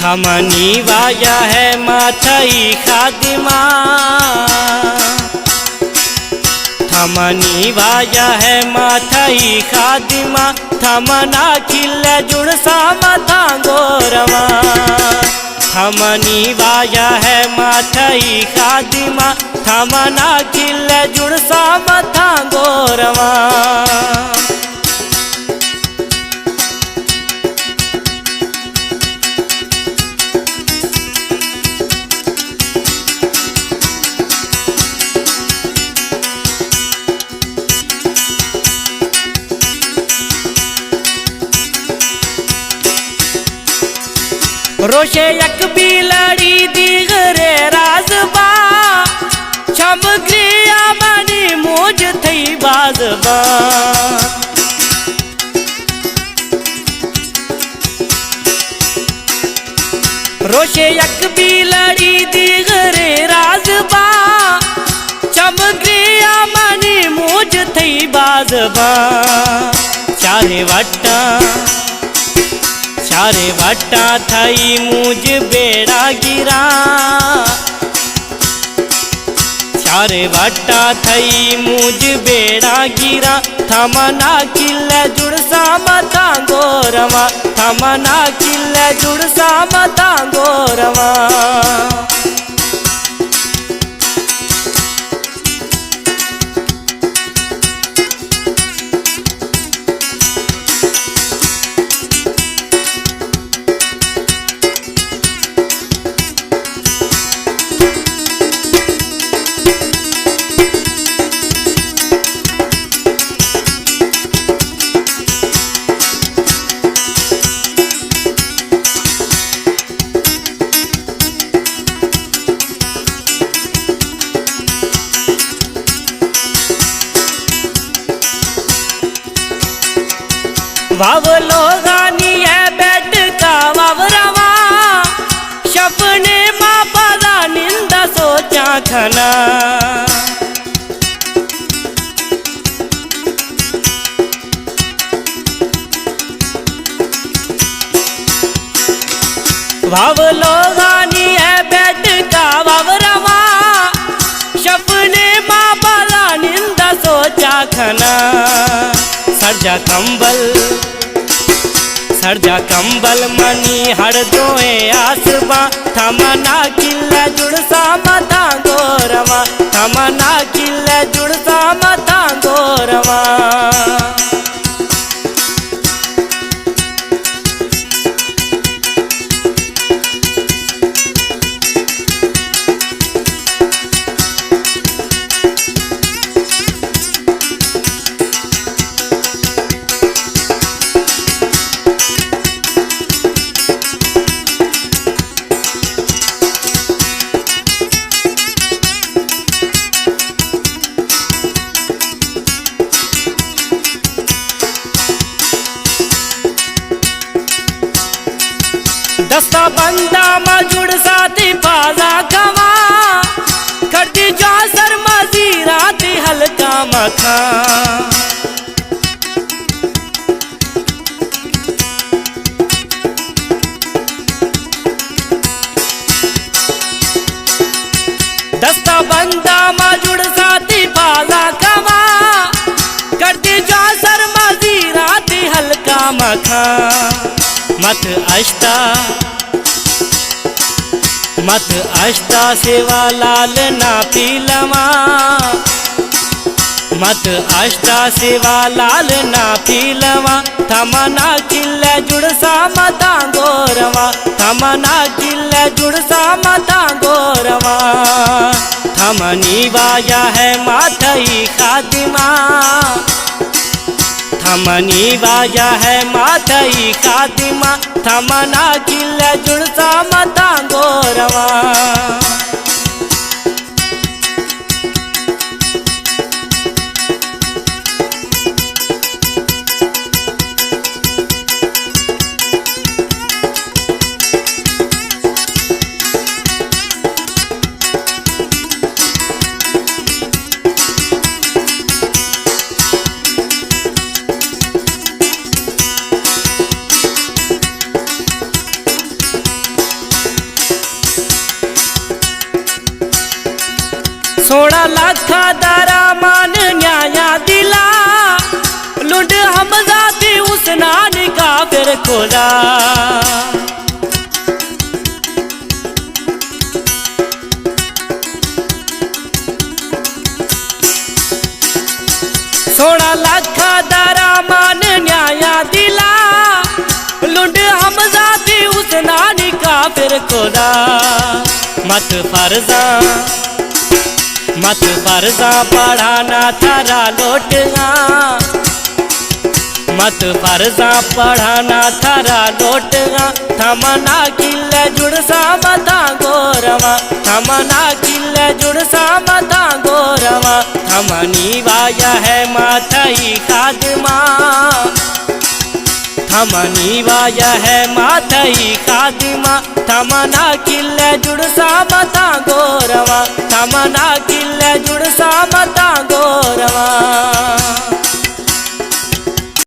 تھمانی واجہ ہے ما تھئی خادما، تھمانی واجہ ہے ما تھئی خادما، تھمنا کل جڑساں ما تھاں گورواں۔ تھمانی واجہ ہے ما تھئی خادما، تھمنا کل جڑساں ما تھاں گورواں۔ روشے یک بیلڑی دیغرے راز با، چمگریا منی موج تھئی باز با۔ روشے یک بیلڑی دیغرے راز با، چمگریا منی موج تھئی باز با۔ چارے وٹاں، چارے وٹاں تھئی موج بیڑا گراں۔ چارے وٹاں تھئی موج بیڑا گراں، تھمنا کل جڑساں ما تھاں گورواں، تھمنا کل جڑساں ما تھاں گورواں۔ واو لوگانی اے بیٹکا واو رواں، شپنے ما پدا نندا سوچاں کھنا۔ واو لوگانی اے بیٹکا واو رواں، شپنے ما پدا نندا سوچاں کھنا۔ سرجا کمبل، سرجا کمبل منی ہر دوئیں آس باں، تھمنا کل جڑساں ما تھاں گورواں، تھمنا کل جڑساں ما تھاں گورواں۔ دستا بندا ما جڑساں تئی پازا کھواں، کڑتی جا سر ما زیراں تئی ہلکا ما کھاں۔ دستا بندا ما جڑساں تئی پازا کھواں، کڑتی جا سر ما زیراں تئی ہلکا ما کھاں۔ مت اشتا، مت اشتا سیوا لال نا پیلواں، مت اشتا سیوا لال نا پیلواں، تھمنا کل جڑساں ما تھاں گورواں، تھمنا کل جڑساں ما تھاں گورواں۔ تھمانی واجہ ہے ما تھئی خادما، تھمانی واجہ ہے ما تھئی خادما، تھمنا کل جڑساں ما تھاں گورواں۔ سوڑا لکھا دارا مان نیایا دلا، لنڈ حمزہ دی حسنانی کافر کھولا۔ سوڑا لکھا دارا مان نیایا دلا، لنڈ حمزہ دی حسنانی کافر کھولا۔ مت فرضاں، مت فرضاں پڑھانا تھرا لوٹگاں، مت فرضاں پڑھانا تھرا لوٹگاں، تھمنا کل جڑساں متاں گورواں، تھمنا کل جڑساں متاں گورواں، تھمنی وایا ہے ماتھئی خادماں۔ تھمنی وایا ہے ماتھئی خادماں، تھمنا کل جڑساں متاں گورواں، تھمنا کل جڑساں متاں